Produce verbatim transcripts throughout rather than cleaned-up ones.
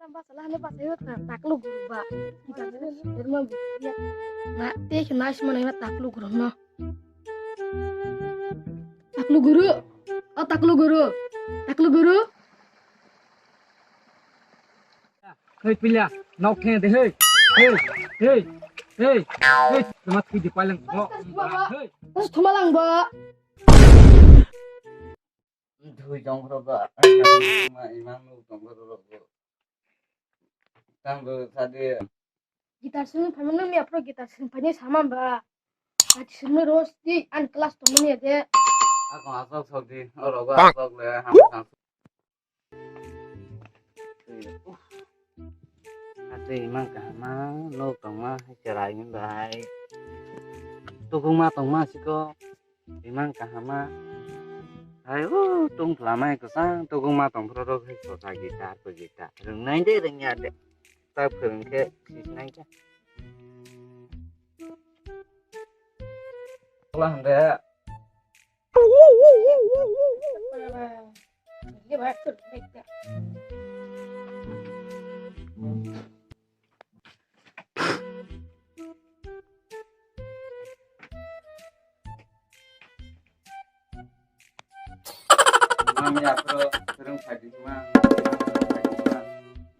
Basa lahani basa yo ta, taklu guru ba. Kita ni rumah bukia. Na, te ke nasi mana ima taklu guru no. Taklu guru. O taklu guru. Taklu guru. Hei pila, nok theng de hei. Hei, hei, hei, hei. Tuma thui di palang. Hei. Terus tuma lang ba. Dhui jong ro ba. Ima, ima nu jong ro ro. Tang bo sadi. Guitar sung phaimani mi aphro guitar sung phaini saman ba. Ati sung ro sti an class tongmani ade. Ako asok sok di. Oro ba asok le ham sang. Ate imang kahama, nok tongma, hai cherai ni bai. Tukungma tongma siko, imang kahama. Hai, uh, tung plamai kosang, tukungma tong phro rok hai sosa guitar, ko guitar. Rung nai de, rung ya de. Ta phung khe, sis nai khe. Ola hande. Mami aphro swrwng phaidi ma.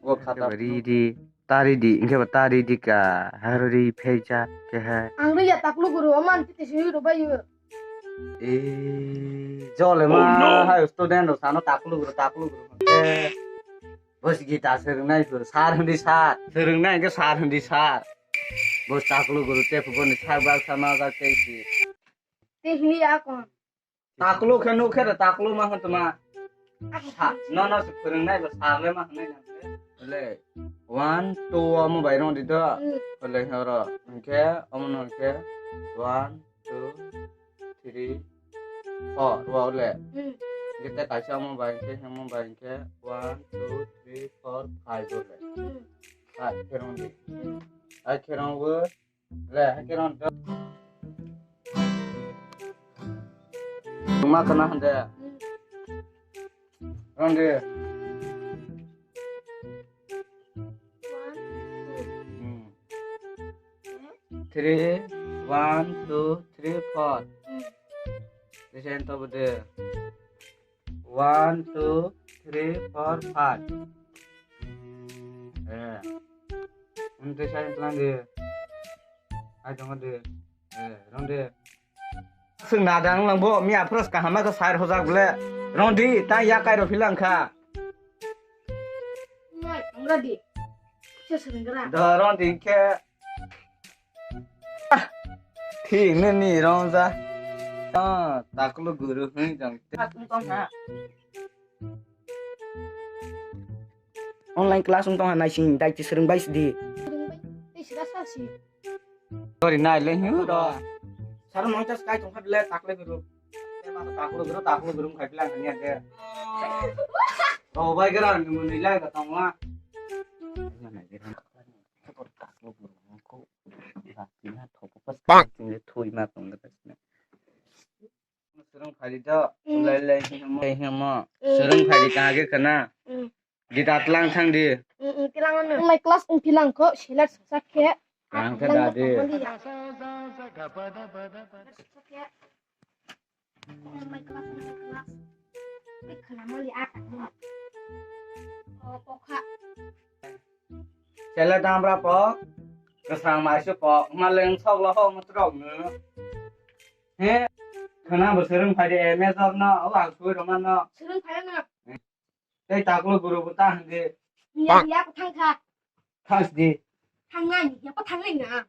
Bo khata ri di. Tari di, hingke bo tari di ka, harori phecha keha. Ang ri ya taklu guru, oman titi sui ro bayu. E, jole ma, hai student ro sano taklu guru, taklu guru. E, bos gita swrwngnai guru, sar hindi sar. Swrwngnai hingke sar hindi sar. Bos taklu guru, te phuboni sar bal sama ga te si. Te hini akon. Taklu khe nuk khe de taklu ma hwn tuma. Sa, no, no, se phwrwngnai bo sar le ma hwnwi nang khe. Le, one, two omo bai rong di do. Hmm. Le horo, hwnkhe omo no hwnkhe one, two, three, four, wa le. Hmm. Hwnkhe te kaisa omo bai hwnkhe, omo bai hwnkhe one, two, three, four, five o le. Hmm. Five khe rong di. Hmm. Five khe rong bo. Le, hai khe rong do. Tuma kana hande. Rong de. Hmm. Three, one, two, three, four. Design to bude. One, two, three, four, five. Eh. Unte sai tlang de. Ai dong de. Eh, rong de. Sung na dang lang bo, mi apros kahama ko sai hojak bole. Rong di, ta ya kai ro philang kha. Nai, ang ready. Se sung gra. Do rong di khe. Thik nini rong ja. Ah, taklu guru hwn jang. Class wng tong ha. Online class wng tong ha naising dai ti swrwng bai sidi. Swrwng bai, tei sida sa si. Sorry nai le hwn ro. Sar noi tas kai tong kha bile takle guru. Taklu guru, taklu guru khai bilang hanya de. Oh, bai gara ni mun ni lai ka tong wa. Bang. Swrwng phai di do, lai lai hingmo, hingmo. Swrwng phai di kahage kana. Di datlang thang di. Tilang ano. Lai class wng tilang ko, silat sasak khe. Kaham khe da di. Chele damra pok, kwsang maisu pok, maleng sok lo ho mutrok no. He, khana bo swrwng phai de, eh, major no, o ang sui roma no. Swrwng phai no. Tei taklo guru bo ta hwndi. Niya, niya, ko thang kha. Thang sdi. Thang nai, niya, ko thang nai na.